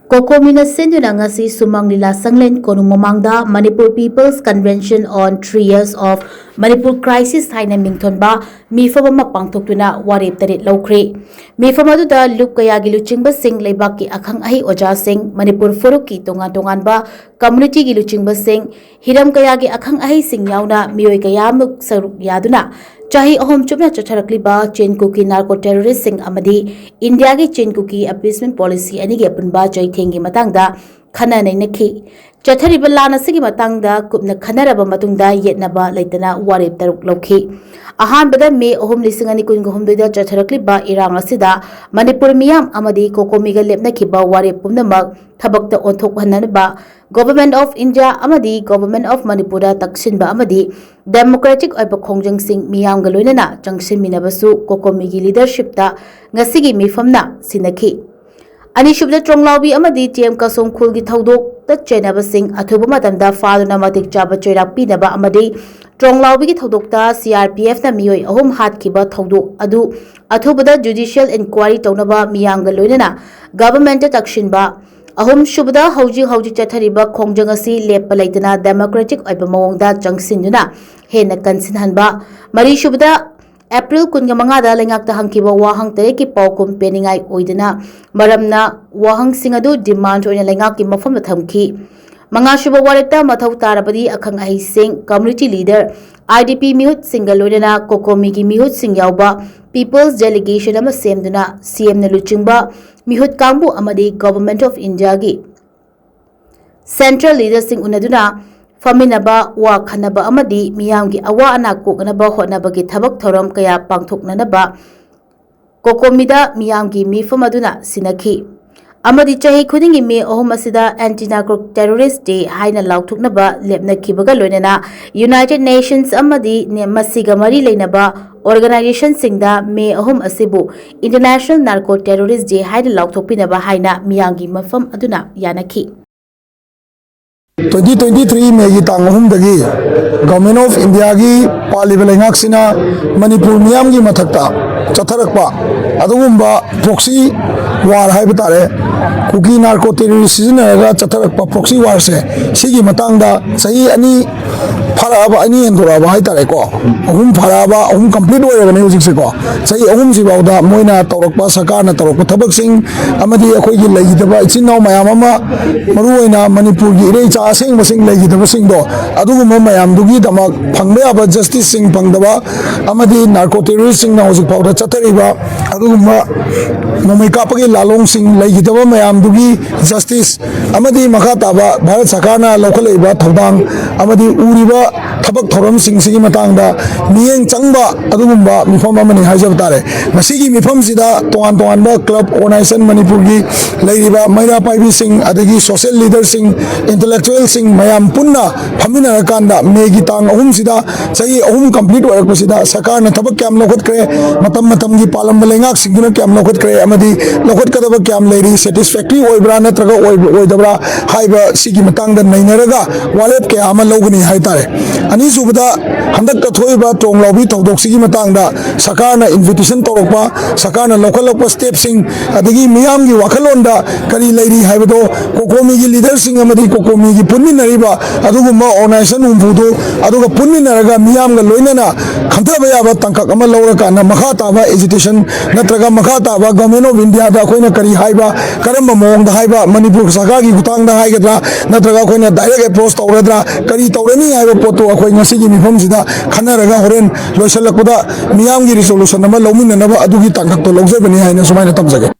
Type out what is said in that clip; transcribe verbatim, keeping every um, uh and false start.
ꯀꯣꯀꯣꯃꯤꯅ ꯁꯤꯟꯗꯨꯅ ꯉꯁꯤ ꯁꯨꯃꯥꯡ ꯂꯤꯂꯥ ꯁꯪꯂꯦꯟ ꯀꯣꯅꯨꯡ ꯃꯃꯥꯡꯗ Manipur People's Convention on Three Years of Manipur Crisis ꯍꯥꯏꯅ ꯃꯤꯡꯊꯣꯟꯕ ꯃꯤꯐꯝ ꯑꯃ ꯄꯥꯡꯊꯣꯛꯇꯨꯅ ꯋꯥꯔꯦꯞ ꯇꯔꯦꯠ ꯂꯧꯈ꯭ꯔꯦ꯫ ꯃꯤꯐꯝ ꯑꯗꯨꯗ ꯂꯨꯞ ꯀꯌꯥꯒꯤ ꯂꯨꯆꯤꯡꯕꯁꯤꯡ, ꯂꯩꯕꯥꯛꯀꯤ ꯑꯈꯪ ꯑꯍꯩ ꯑꯣꯖꯥꯁꯤꯡ, ꯃꯅꯤꯄꯨꯔ ꯐꯨꯔꯨꯞꯀꯤ ꯇꯣꯉꯥꯟ ꯇꯣꯉꯥꯟꯕ community ꯒꯤ ꯂꯨꯆꯤꯡꯕꯁꯤꯡ, ꯍꯤꯔꯝ ꯀꯌꯥꯒꯤ ꯑꯈꯪ ꯑꯍꯩꯁꯤꯡ ꯌꯥꯎꯅ ꯃꯤꯑꯣꯏ ꯀꯌꯥꯃꯨꯛ ꯁꯔꯨꯛ ꯌꯥꯗꯨꯅ ꯆꯍꯤ ꯑꯍꯨꯝ ꯆꯨꯞꯅ ꯆꯠꯊꯔꯛꯂꯤꯕ ꯆꯤꯟ ꯀꯨꯀꯤ narco terrorist ꯁꯤꯡ ꯑꯃꯗꯤ ꯏꯟꯗꯤꯌꯥꯒꯤ ꯆꯤꯟ ꯀꯨꯀꯤ appeasement policy ꯑꯅꯤꯒꯤ ꯑꯄꯨꯟꯕ ꯆꯩꯊꯦꯡꯒꯤ ꯃꯇꯥꯡꯗ ꯈꯟꯅ ꯅꯩꯅꯈꯤ꯫ ꯆꯠꯊꯔꯤꯕ ꯂꯥꯟ ꯑꯁꯤꯒꯤ ꯃꯇꯥꯡꯗ ꯀꯨꯞꯅ ꯈꯟꯅꯔꯕ ꯃꯇꯨꯡꯗ ꯌꯦꯠꯅꯕ ꯂꯩꯇꯅ ꯋꯥꯔꯦꯞ ꯇꯔꯨꯛ ꯂꯧꯈꯤ꯫ ꯑꯍꯥꯟꯕꯗ, ꯃꯦ ꯑꯍꯨꯝ, ꯂꯤꯁꯤꯡ ꯑꯅꯤ ꯀꯨꯟꯒ ꯍꯨꯝꯗꯣꯏꯗ ꯆꯠꯊꯔꯛꯂꯤꯕ ꯏꯔꯥꯡ ꯑꯁꯤꯗ ꯃꯅꯤꯄꯨꯔ ꯃꯤꯌꯥꯝ ꯑꯃꯗꯤ ꯀꯣꯀꯣꯃꯤꯒ ꯂꯦꯞꯅꯈꯤꯕ ꯋꯥꯔꯦꯞ ꯄꯨꯝꯅꯃꯛ ꯊꯕꯛꯇ ꯑꯣꯟꯊꯣꯛꯍꯟꯅꯕ Government of India ꯑꯃꯗꯤ Government of ꯃꯅꯤꯄꯨꯔꯗ ꯇꯛꯁꯤꯟꯕ ꯑꯃꯗꯤ democratic ꯑꯣꯏꯕ ꯈꯣꯡꯖꯪꯁꯤꯡ ꯃꯤꯌꯥꯝꯒ ꯂꯣꯏꯅꯅ ꯆꯪꯁꯤꯟꯃꯤꯟꯅꯕꯁꯨ ꯀꯣꯀꯣꯃꯤꯒꯤ leadership ꯇ ꯉꯁꯤꯒꯤ ꯃꯤꯐꯝꯅ ꯁꯤꯟꯅꯈꯤ꯫ ꯑꯅꯤꯁꯨꯕꯗ, ꯇ꯭ꯔꯣꯡꯂꯥꯎꯕꯤ ꯑꯃꯗꯤ ꯇꯤ ꯑꯦꯝ ꯀꯁꯣꯝ ꯈꯨꯜꯒꯤ ꯊꯧꯗꯣꯛꯇ ꯆꯦꯟꯅꯕꯁꯤꯡ ꯑꯊꯨꯕ ꯃꯇꯝꯗ ꯐꯥꯗꯨꯅ ꯃꯇꯤꯛ ꯆꯥꯕ ꯆꯩꯔꯥꯛ ꯄꯤꯅꯕ ꯑꯃꯗꯤ ꯇ꯭ꯔꯣꯡꯂꯥꯎꯕꯤꯒꯤ ꯊꯧꯗꯣꯛꯇ ꯁꯤ ꯑꯥꯔ ꯄꯤ ꯑꯦꯐ ꯅ ꯃꯤꯑꯣꯏ ꯑꯍꯨꯝ ꯍꯥꯠꯈꯤꯕ ꯊꯧꯗꯣꯛ ꯑꯗꯨ ꯑꯊꯨꯕꯗ judicial inquiry ꯇꯧꯅꯕ ꯃꯤꯌꯥꯝꯒ ꯂꯣꯏꯅꯅ government ꯇ ꯇꯛꯁꯤꯟꯕ꯫ ꯑꯍꯨꯝꯁꯨꯕꯗ, ꯍꯧꯖꯤꯛ ꯍꯧꯖꯤꯛ ꯆꯠꯊꯔꯤꯕ ꯈꯣꯡꯖꯪ ꯑꯁꯤ ꯂꯦꯞꯄ ꯂꯩꯇꯅ democratic ꯑꯣꯏꯕ ꯃꯑꯣꯡꯗ ꯆꯪꯁꯤꯟꯗꯨꯅ ꯍꯦꯟꯅ ꯀꯟꯁꯤꯟꯍꯟꯕ꯫ ꯃꯔꯤꯁꯨꯕꯗ, ꯑꯦꯄ꯭ꯔꯤꯜ ꯀꯨꯟꯒ ꯃꯉꯥꯗ ꯂꯩꯉꯥꯛꯇ ꯍꯪꯈꯤꯕ ꯋꯥꯍꯪ ꯇꯔꯦꯠꯀꯤ ꯄꯥꯎꯈꯨꯝ ꯄꯦꯟꯅꯤꯡꯉꯥꯏ ꯑꯣꯏꯗꯅ ꯃꯔꯝꯅ ꯋꯥꯍꯪꯁꯤꯡ ꯑꯗꯨ demand ꯑꯣꯏꯅ ꯂꯩꯉꯥꯛꯀꯤ ꯃꯐꯝꯗ ꯊꯝꯈꯤ꯫ ꯃꯉꯥꯁꯨꯕ ꯋꯥꯔꯦꯞꯇ ꯃꯊꯧ ꯇꯥꯔꯕꯗꯤ ꯑꯈꯪ ꯑꯍꯩꯁꯤꯡ, community leader, I D P ꯃꯤꯍꯨꯠꯁꯤꯡꯒ ꯂꯣꯏꯅꯅ ꯀꯣꯀꯣꯃꯤꯒꯤ ꯃꯤꯍꯨꯠꯁꯤꯡ ꯌꯥꯎꯕ people's delegation ꯑꯃ ꯁꯦꯝꯗꯨꯅ C M ꯅ ꯂꯨꯆꯤꯡꯕ ꯃꯤꯍꯨꯠ ꯀꯥꯡꯕꯨ ꯑꯃꯗꯤ Government of India ꯒꯤ central leader ꯁꯤꯡ ꯎꯅꯗꯨꯅ ꯐꯝꯃꯤꯟꯅꯕ, ꯋꯥ ꯈꯟꯅꯕ ꯑꯃꯗꯤ ꯃꯤꯌꯥꯝꯒꯤ ꯑꯋꯥ ꯑꯅꯥ ꯀꯣꯛꯅꯅꯕ ꯍꯣꯠꯅꯕꯒꯤ ꯊꯕꯛ ꯊꯧꯔꯝ ꯀꯌꯥ ꯄꯥꯡꯊꯣꯛꯅꯅꯕ ꯀꯣꯀꯣꯃꯤꯗ ꯃꯤꯌꯥꯝꯒꯤ ꯃꯤꯐꯝ ꯑꯗꯨꯅ ꯁꯤꯟꯅꯈꯤ꯫ ꯑꯃꯗꯤ ꯆꯍꯤ ꯈꯨꯗꯤꯡꯒꯤ ꯃꯦ ꯑꯍꯨꯝ ꯑꯁꯤꯗ Anti Narco Terrorist Day ꯍꯥꯏꯅ ꯂꯥꯎꯊꯣꯛꯅꯕ ꯂꯦꯞꯅꯈꯤꯕꯒ ꯂꯣꯏꯅꯅ United Nations ꯑꯃꯗꯤ ꯅꯦ-, ꯃꯁꯤꯒ ꯃꯔꯤ ꯂꯩꯅꯕ organization ꯁꯤꯡꯗ ꯃꯦ ꯑꯍꯨꯝ ꯑꯁꯤꯕꯨ International Narco Terrorist Day ꯍꯥꯏꯅ ꯂꯥꯎꯊꯣꯛꯄꯤꯅꯕ ꯍꯥꯏꯅ ꯃꯤꯌꯥꯝꯒꯤ ꯃꯐꯝ ꯑꯗꯨꯅ ꯌꯥꯅꯈꯤ꯫ Twenty twenty three ꯃꯦꯒꯤ ꯇꯥꯡ ꯑꯍꯨꯝꯗꯒꯤ Government of India ꯒꯤ ꯄꯥꯜꯂꯤꯕ ꯂꯩꯉꯥꯛꯁꯤꯅ ꯃꯅꯤꯄꯨꯔ ꯃꯤꯌꯥꯝꯒꯤ ꯃꯊꯛꯇ ꯆꯠꯊꯔꯛꯄ ꯑꯗꯨꯒꯨꯝꯕ proxy war ꯍꯥꯏꯕ ꯇꯥꯔꯦ, ꯀꯨꯀꯤ ꯅꯥꯔꯀꯣ ꯇꯦꯔꯣꯔꯤꯁ ꯁꯤꯖꯤꯟꯅꯔꯒ ꯆꯠꯊꯔꯛꯄ ꯄ꯭ꯔꯣꯛꯁꯤ ꯋꯥꯔꯁꯦ, ꯁꯤꯒꯤ ꯃꯇꯥꯡꯗ ꯆꯍꯤ ꯑꯅꯤ ꯐꯥꯔꯛꯑꯕ, ꯑꯅꯤ ꯍꯦꯟꯗꯣꯔꯛꯑꯕ ꯍꯥꯏꯇꯥꯔꯦꯀꯣ, ꯑꯍꯨꯝ ꯐꯥꯔꯛꯑꯕ, ꯑꯍꯨꯝ ꯀꯝꯄ꯭ꯂꯤꯠ ꯑꯣꯏꯔꯕꯅꯤ ꯍꯧꯖꯤꯛꯁꯦꯀꯣ꯫ ꯆꯍꯤ ꯑꯍꯨꯝꯁꯤꯐꯥꯎꯗ ꯃꯣꯏꯅ ꯇꯧꯔꯛꯄ, ꯁꯔꯀꯥꯔꯅ ꯇꯧꯔꯛꯄ ꯊꯕꯛꯁꯤꯡ ꯑꯃꯗꯤ ꯑꯩꯈꯣꯏꯒꯤ ꯂꯩꯈꯤꯗꯕ ꯏꯆꯤꯟ ꯏꯅꯥꯎ ꯃꯌꯥꯝ ꯑꯃ, ꯃꯔꯨꯑꯣꯏꯅ ꯃꯅꯤꯄꯨꯔꯒꯤ ꯏꯔꯩꯆꯥ ꯑꯁꯦꯡꯕꯁꯤꯡ ꯂꯩꯈꯤꯗꯕꯁꯤꯡꯗꯣ, ꯑꯗꯨꯒꯨꯝꯕ ꯃꯌꯥꯝꯗꯨꯒꯤꯗꯃꯛ ꯐꯪꯕ ꯌꯥꯕ ꯖꯁꯇꯤꯁꯁꯤꯡ ꯐꯪꯗꯕ ꯑꯃꯗꯤ ꯅꯥꯔꯀꯣ ꯇꯦꯔꯣꯔꯤꯁꯁꯤꯡꯅ ꯍꯧꯖꯤꯛ ꯐꯥꯎꯗ ꯆꯠꯊꯔꯤꯕ ꯑꯗꯨꯒꯨꯝꯕ ꯅꯣꯡꯃꯩ ꯀꯥꯞꯄꯒꯤ ꯂꯥꯂꯣꯡꯁꯤꯡ ꯂꯩꯈꯤꯗꯕ ꯃꯌꯥꯝꯗꯨꯒꯤ ꯖꯁꯇꯤꯁ ꯑꯃꯗꯤ ꯃꯈꯥ ꯇꯥꯕ ꯚꯥꯔꯠ ꯁꯔꯀꯥꯔꯅ ꯂꯧꯈꯠꯂꯛꯏꯕ ꯊꯧꯗꯥꯡ ꯑꯃꯗꯤ ꯎꯔꯤꯕ ꯊꯕꯛ ꯊꯧꯔꯝꯁꯤꯡꯁꯤꯒꯤ ꯃꯇꯥꯡꯗ ꯃꯤꯠꯌꯦꯡ ꯆꯪꯕ ꯑꯗꯨꯒꯨꯝꯕ ꯃꯤꯐꯝ ꯑꯃꯅꯤ ꯍꯥꯏꯖꯕ ꯇꯥꯔꯦ꯫ ꯃꯁꯤꯒꯤ ꯃꯤꯐꯝꯁꯤꯗ ꯇꯣꯉꯥꯟ ꯇꯣꯉꯥꯟꯕ ꯀ꯭ꯂꯕ ꯑꯣꯔꯒꯅꯥꯏꯖꯦꯁꯟ, ꯃꯅꯤꯄꯨꯔꯒꯤ ꯂꯩꯔꯤꯕ ꯃꯩꯔꯥ ꯄꯥꯏꯕꯤꯁꯤꯡ, ꯑꯗꯒꯤ ꯁꯣꯁꯤꯌꯦꯜ ꯂꯤꯗꯔꯁꯤꯡ, ꯏꯟꯇꯦꯂꯦꯛꯆꯨꯋꯦꯜꯁꯤꯡ ꯃꯌꯥꯝ ꯄꯨꯟꯅ ꯐꯝꯃꯤꯟꯅꯔꯀꯥꯟꯗ ꯃꯦꯒꯤ ꯇꯥꯡ ꯑꯍꯨꯝꯁꯤꯗ ꯆꯍꯤ ꯑꯍꯨꯝ ꯀꯝꯄ꯭ꯂꯤꯠ ꯑꯣꯏꯔꯛꯄꯁꯤꯗ ꯁꯔꯀꯥꯔꯅ ꯊꯕꯛ ꯀꯌꯥꯝ ꯂꯧꯈꯠꯈ꯭ꯔꯦ, ꯃꯇꯝ ꯃꯇꯝꯒꯤ ꯄꯥꯜꯂꯝꯕ ꯂꯩꯉꯥꯛꯁꯤꯡꯗꯨꯅ ꯀꯌꯥꯝ ꯂꯧꯈꯠꯈ꯭ꯔꯦ ꯑꯃꯗꯤ ꯂꯧꯈꯠꯀꯗꯕ ꯀꯌꯥꯝ ꯂꯩꯔꯤ, ꯁꯦꯇꯤꯁꯐꯦꯛꯇꯔꯤ ꯑꯣꯏꯕ꯭ꯔꯥ ꯅꯠꯇ꯭ꯔꯒ ꯑꯣꯏꯕ ꯑꯣꯏꯗꯕ꯭ꯔꯥ ꯍꯥꯏꯕ ꯁꯤꯒꯤ ꯃꯇꯥꯡꯗ ꯅꯩꯅꯔꯒ ꯋꯥꯔꯦꯞ ꯀꯌꯥ ꯑꯃ ꯂꯧꯒꯅꯤ ꯍꯥꯏꯇꯥꯔꯦ꯫ ꯑꯅꯤꯁꯨꯕꯗ, ꯍꯟꯗꯛꯇ ꯊꯣꯛꯏꯕ ꯇ꯭ꯔꯣꯡ ꯂꯥꯎꯕꯤ ꯊꯧꯗꯣꯛꯁꯤꯒꯤ ꯃꯇꯥꯡꯗ ꯁꯔꯀꯥꯔꯅ ꯏꯟꯚꯤꯇꯦꯁꯟ ꯇꯧꯔꯛꯄ, ꯁꯔꯀꯥꯔꯅ ꯂꯧꯈꯠꯂꯛꯄ ꯁ꯭ꯇꯦꯞꯁꯤꯡ, ꯑꯗꯒꯤ ꯃꯤꯌꯥꯝꯒꯤ ꯋꯥꯈꯜꯂꯣꯟꯗ ꯀꯔꯤ ꯂꯩꯔꯤ ꯍꯥꯏꯕꯗꯣ ꯀꯣꯀꯣꯃꯤꯒꯤ ꯂꯤꯗꯔꯁꯤꯡ ꯑꯃꯗꯤ ꯀꯣꯀꯣꯃꯤꯒꯤ ꯄꯨꯟꯃꯤꯟꯅꯔꯤꯕ ꯑꯗꯨꯒꯨꯝꯕ ꯑꯣꯔꯒꯅꯥꯏꯖꯦꯁꯟ ꯍꯨꯝꯐꯨꯗꯨ ꯑꯗꯨꯒ ꯄꯨꯟꯃꯤꯟꯅꯔꯒ ꯃꯤꯌꯥꯝꯒ ꯂꯣꯏꯅꯅ ꯈꯟꯊꯕ ꯌꯥꯕ ꯇꯥꯡꯀꯛ ꯑꯃ ꯂꯧꯔꯀꯥꯟꯗ ꯃꯈꯥ ꯇꯥꯕ ꯑꯦꯖꯤꯇꯦꯁꯟ ꯅꯠꯇ꯭ꯔꯒ ꯃꯈꯥ ꯇꯥꯕ ꯒꯚꯔꯟꯃꯦꯟꯠ ꯑꯣꯐ ꯏꯟꯗꯤꯌꯥꯗ ꯑꯩꯈꯣꯏꯅ ꯀꯔꯤ ꯍꯥꯏꯕ, ꯀꯔꯝꯕ ꯃꯑꯣꯡꯗ ꯍꯥꯏꯕ, ꯃꯅꯤꯄꯨꯔ ꯁꯔꯀꯥꯔꯒꯤ ꯈꯨꯠꯊꯥꯡꯗ ꯍꯥꯏꯒꯗ꯭ꯔꯥ ꯅꯠꯇ꯭ꯔꯒ ꯑꯩꯈꯣꯏꯅ ꯗꯥꯏꯔꯦꯛ ꯑꯦꯄ꯭ꯔꯣꯁ ꯇꯧꯔꯗ꯭ꯔꯥ, ꯀꯔꯤ ꯇꯧꯔꯅꯤ ꯍꯥꯏꯕ ꯄꯣꯠꯇꯨ ꯑꯩꯈꯣꯏ ꯉꯁꯤꯒꯤ ꯃꯤꯐꯝꯁꯤꯗ ꯈꯟꯅꯔꯒ ꯍꯣꯔꯦꯟ ꯂꯣꯏꯁꯤꯜꯂꯛꯄꯗ ꯃꯤꯌꯥꯝꯒꯤ ꯔꯤꯖꯣꯂꯨꯁꯟ ꯑꯃ ꯂꯧꯃꯤꯟꯅꯅꯕ ꯑꯗꯨꯒꯤ ꯇꯥꯡꯀꯛꯇꯣ ꯂꯧꯖꯕꯅꯤ ꯍꯥꯏꯅ ꯁꯨꯃꯥꯏꯅ ꯊꯝꯖꯒꯦ꯫